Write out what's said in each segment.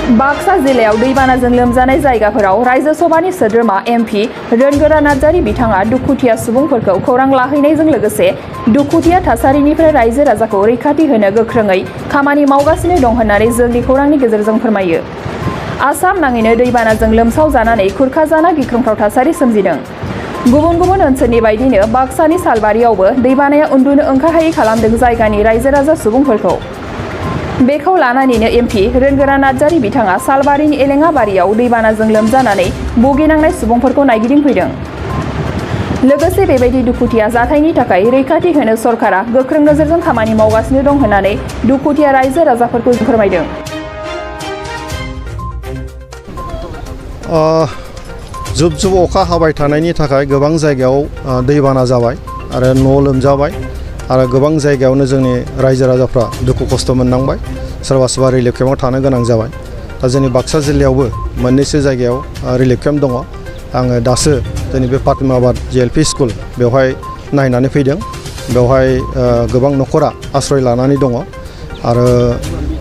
बाक्सा जिल्लायाव दैबानाजों लोमजानाय जायगाफोराव रायजो सभानि सोद्रोमा एमपि रोनगोरा नार्जारी बिथाङा दुखुथिया सुबुंफोरखौ खौरां लाहैनायजों लोगोसे दुखुथिया थासारिनिफ्राय रायजो राजाखौ रैखाथि होनो गोख्रोङै खामानि मावगासिनो दं होननानै जोंनि खौरांनि गेजेरजों फोरमायो। आसाम नाङैनो दैबानाजों लोमसावजानानै खुरखाजाना गिख्रंथाव थासारि सोमजिदों। गुबुन गुबुन ओनसोलनि बायदिनो बाक्सानि सालबारियावबो दैबानाया उन्दुनो ओंखारहायै खालामदों जायगानि रायजो राजा सुबुंफोरखौ। बेखौ लानानैनो एमपि रोनगोरा नार्जारी बिथाङा सालबारिनि एलेङाबारियाव दैबानाजों लोमजानानै भुगिनांनाय सुबुंफोरखौ नायगिदिंफैदों। लोगोसे बेबायदि दुखुथिया जाथायनि थाखाय रैखाथि होनो सरकारा गोख्रों नोजोरजों खामानि मावगासिनो दं होननानै दुखुथिया रायजो राजाफोरखौ फोरमायदों। जुब जुब अखा हाबाय थानायनि थाखाय गोबां जायगायाव दैबाना जाबाय आरो न' लोमजाबाय आरो गोबां जायगायावनो जोंनि रायजो राजाफ्रा दुखु खस्थ' मोननांबाय, सोरबा सोरबा रिलिफ केम्पआव थानो गोनां जाबाय। दा जोंनि बाक्सा जिल्लायावबो मोननैसो जायगायाव रिलिफ केम्प दङ। आङो दासो जोंनि बे फातिमाबाद JLP स्कुल बेवहाय नायनानै फैदों। बेवहाय गोबां न'खरा आश्रय लानानै दङ आरो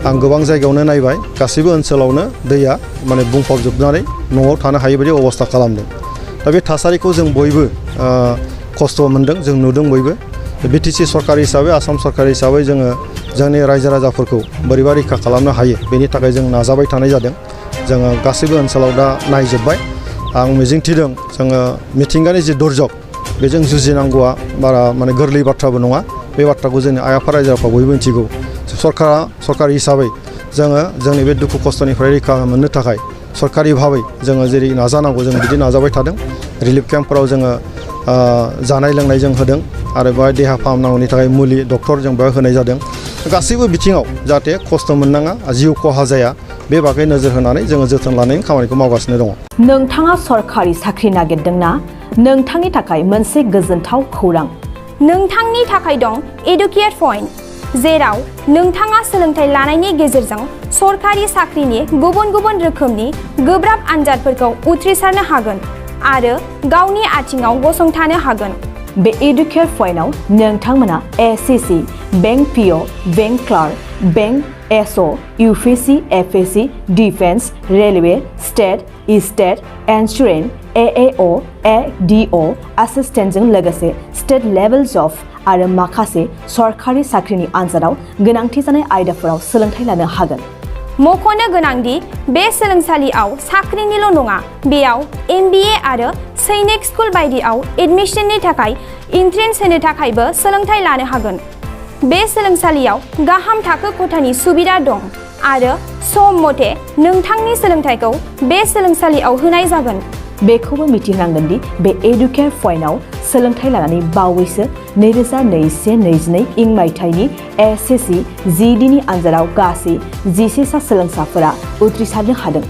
आं गोबां जायगायावनो नायबाय, गासैबो ओनसोलावनो दैया माने बुंफबजोबनानै न'आव थानो हायै बायदि अबस्था खालामदों। दा बे थासारिखौ जों बयबो खस्थ' मोनदों, जों नुदों बयबो। BTC सरकार हिसाबै, आसाम सरकार हिसाबै जोङो जोंनि रायजो राजाफोरखौ बोरैबा रैखा खालामनो हायो बेनि थाखाय जों नाजाबाय थानाय जादों। जोङो गासैबो ओनसोलाव दा नायजोब्बाय। आं मिजिंथिदों जोङो मिथिंगानि जि दुर्जग बेजों जुजिनांगौआ बारा माने गोरलै बाथ्राबो नङा। बे बाथ्राखौ जोंनि आइ आफा रायजो राजाफ्रा बयबो मिथिगौ। सरकार हिसाबै जोङो जोंनि बे दुखु खस्थ'निफ्राय रैखा मोननो थाखाय सरकारि भाबै जोङो जेरै नाजानांगौ जों बिदि नाजाबाय थादों। रिलिफ केम्पफोराव जोङो जानाय लोंनाय जों होदों आरो बेवहाय देहा फाहामनांगौनि थाखाय मुलि डक्टर जों बेवहाय होनाय जादों। गासैबो बिथिङाव जाहाथे खस्थ' मोननाङा, जिउ खहा जाया, बे बागै नोजोर होनानै जोङो जोथोन लानायनि खामानिखौ मावगासिनो दङ। नोंथाङा सरकारि साख्रि नागिरदोंना? नोंथांनि थाखाय मोनसे गोजोनथाव खौरां। नोंथांनि थाखाय दं एडुकेट पइन्ट, जेराव नोंथाङा सोलोंथाइ लानायनि गेजेरजों सरकारि साख्रिनि गुबुन गुबुन रोखोमनि गोब्राब आनजादफोरखौ उथ्रिसारनो हागोन आरो गावनि आथिङाव गसंथानो हागोन। बे एडुकेट पइन्टआव नोंथांमोना SSC, bank PO, bank clerk, bank SO, UPSC, FSC, defence, railway, state insurance, AAO, ADO एसिस्टेन्टजों लोगोसे स्टेट लेभेल जब आरो माखासे सरकारि साख्रिनि आनजादाव गोनांथि जानाय आयदाफोराव सोलोंथाइ लानो हागोन। मख'नो गोनांदि बे सोलोंसालियाव साख्रिनिल' नङा, बेयाव MBA आरो सैनिक स्कुल बायदियाव एडमिशननि थाखाय एन्ट्रेन्स होनो थाखायबो सोलोंथाइ लानो हागोन। बे सोलोंसालियाव गाहाम थाखो खथानि सुबिदा दं आरो सम मथे नोंथांनि सोलोंथाइखौ बे सोलोंसालियाव होनाय जागोन। बेखौबो मिथिनांगोन दि बे एडुकेट पइन्टआव सोलोंथाइ लानानै बावैसो 2021-22 मायथाइनि SSC GDनि आनजादाव गासै 11 सा सोलोंसाफोरा उथ्रिसारनो हादों।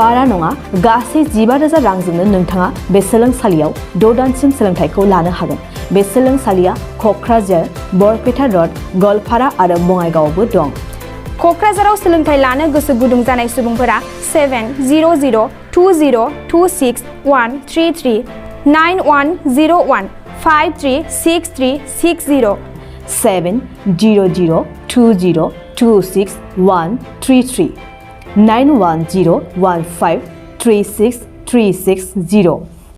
बारा नङा, गासै 15,000 रांजोंनो नोंथाङा बे सोलोंसालियाव 6 दानसिम सोलोंथाइखौ लानो हागोन। बे सोलोंसालिया क'क्राझार, बरपेटा र'ड, गवालपारा आरो बङाइगावआवबो दं। क'क्राझाराव सोलोंथाइ लानो गोसो गुदुं जानाय सुबुंफोरा 700-226-133 9101-536360 700-226-133 9101536360